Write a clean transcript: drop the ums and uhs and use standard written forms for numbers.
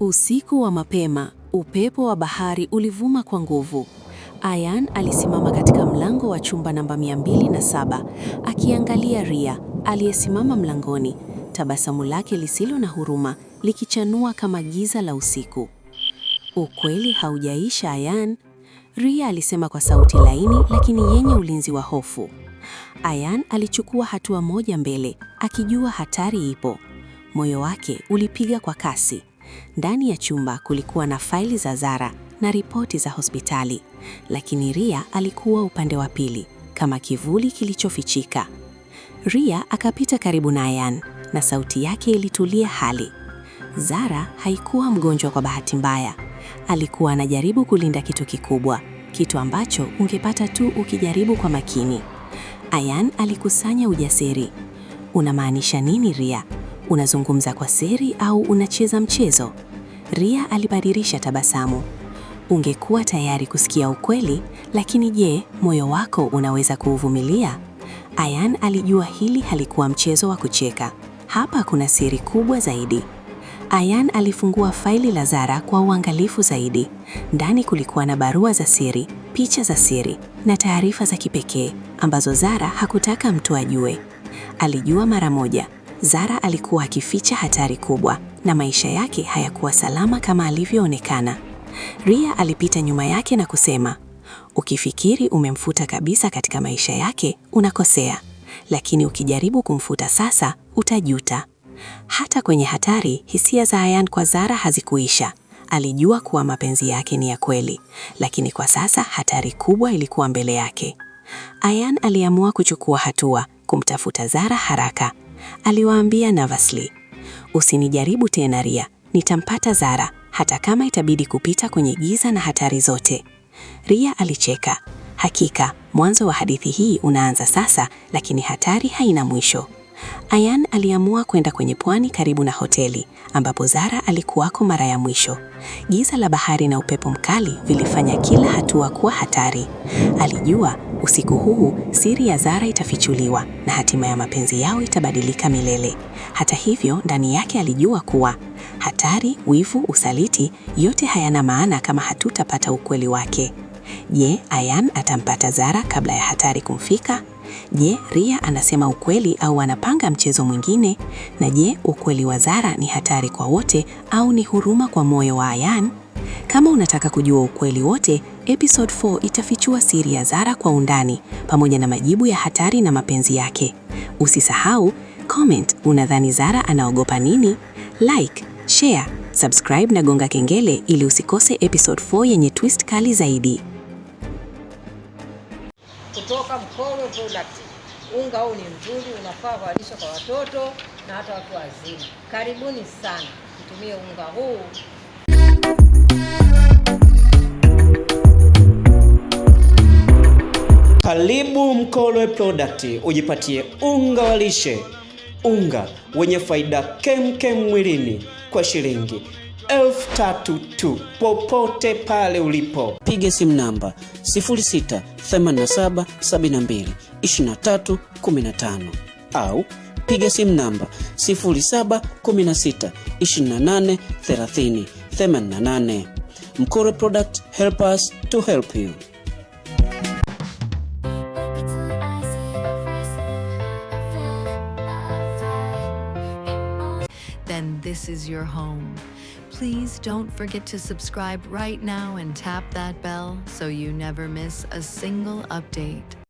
Usiku wa mapema, upepo wa bahari ulivuma kwa nguvu. Ayan alisimama katika mlango wa chumba namba 207, akiangalia Ria aliyesimama mlangoni, tabasamu lake lisilo na huruma likichanua kama giza la usiku. "Ukweli haujaisha, Ayan," Ria alisema kwa sauti laini lakini yenye ulinzi wa hofu. Ayan alichukua hatua moja mbele, akijua hatari ipo. Moyo wake ulipiga kwa kasi. Ndani ya chumba kulikuwa na faili za Zara na ripoti za hospitali, lakini Ria alikuwa upande wa pili, kama kivuli kilichofichika. Ria akapita karibu na Ayan na sauti yake ilitulia hali. Zara haikuwa mgonjwa kwa bahati mbaya. Alikuwa anajaribu kulinda kitu kikubwa, kitu ambacho ungepata tu ukijaribu kwa makini. Ayan alikusanya ujasiri. "Unamaanisha nini, Ria? Unazungumza kwa siri au unacheza mchezo?" Ria alibadilisha tabasamu. "Ungekuwa tayari kusikia ukweli, lakini je, moyo wako unaweza kuuvumilia?" Ayan alijua hili halikuwa mchezo wa kucheka. Hapa kuna siri kubwa zaidi. Ayan alifungua faili la Zara kwa uangalifu zaidi. Ndani kulikuwa na barua za siri, picha za siri na taarifa za kipekee ambazo Zara hakutaka mtu ajue. Alijua mara moja, Zara alikuwa akificha hatari kubwa na maisha yake hayakuwa salama kama alivyoonekana. Ria alipita nyuma yake na kusema, "Ukifikiri umemfuta kabisa katika maisha yake, unakosea. Lakini ukijaribu kumfuta sasa, utajuta." Hata kwenye hatari, hisia za Ayan kwa Zara hazikuisha. Alijua kuwa mapenzi yake ni ya kweli, lakini kwa sasa hatari kubwa ilikuwa mbele yake. Ayan aliamua kuchukua hatua, kumtafuta Zara haraka. Aliwaambia nervously, "Usinijaribu tena, Ria, nitampata Zara hata kama itabidi kupita kwenye giza na hatari zote." Ria alicheka. "Hakika, mwanzo wa hadithi hii unaanza sasa, lakini hatari haina mwisho." Ayan aliamua kwenda kwenye pwani karibu na hoteli ambapo Zara alikuwako mara ya mwisho. Giza la bahari na upepo mkali vilifanya kila hatua kuwa hatari. Alijua usiku huu siri ya Zara itafichuliwa na hatima ya mapenzi yao itabadilika milele. Hata hivyo, ndani yake alijua kuwa hatari, wivu, usaliti, yote hayana maana kama hatutapata ukweli wake. Je, Ayan atampata Zara kabla ya hatari kumfika? Je, Ria anasema ukweli au anapanga mchezo mwingine? Na je, ukweli wa Zara ni hatari kwa wote au ni huruma kwa moyo wa Ayan? Kama unataka kujua ukweli wote, episode 4 itafichua siri ya Zara kwa undani pamoja na majibu ya hatari na mapenzi yake. Usisahau comment, unadhani Zara anaogopa nini? Like, share, subscribe na gonga kengele ili usikose episode 4 yenye twist kali zaidi. Kutoka Mkolwe Product. Unga huu ni mzuri, unafaa kwa lishe kwa watoto na hata watu wazima. Karibuni sana, mtumie unga huu. Karibu Mkolwe Product ujipatie unga wa lishe, unga wenye faida kemkem mwilini kwa shilingi 3,000 tu, popote pale ulipo. Piga simu namba 0687 72 23 15 au piga simu namba 0716 28 30 88. Mkolwe Product, help us to help you. Then this is your home. Please don't forget to subscribe right now and tap that bell so you never miss a single update.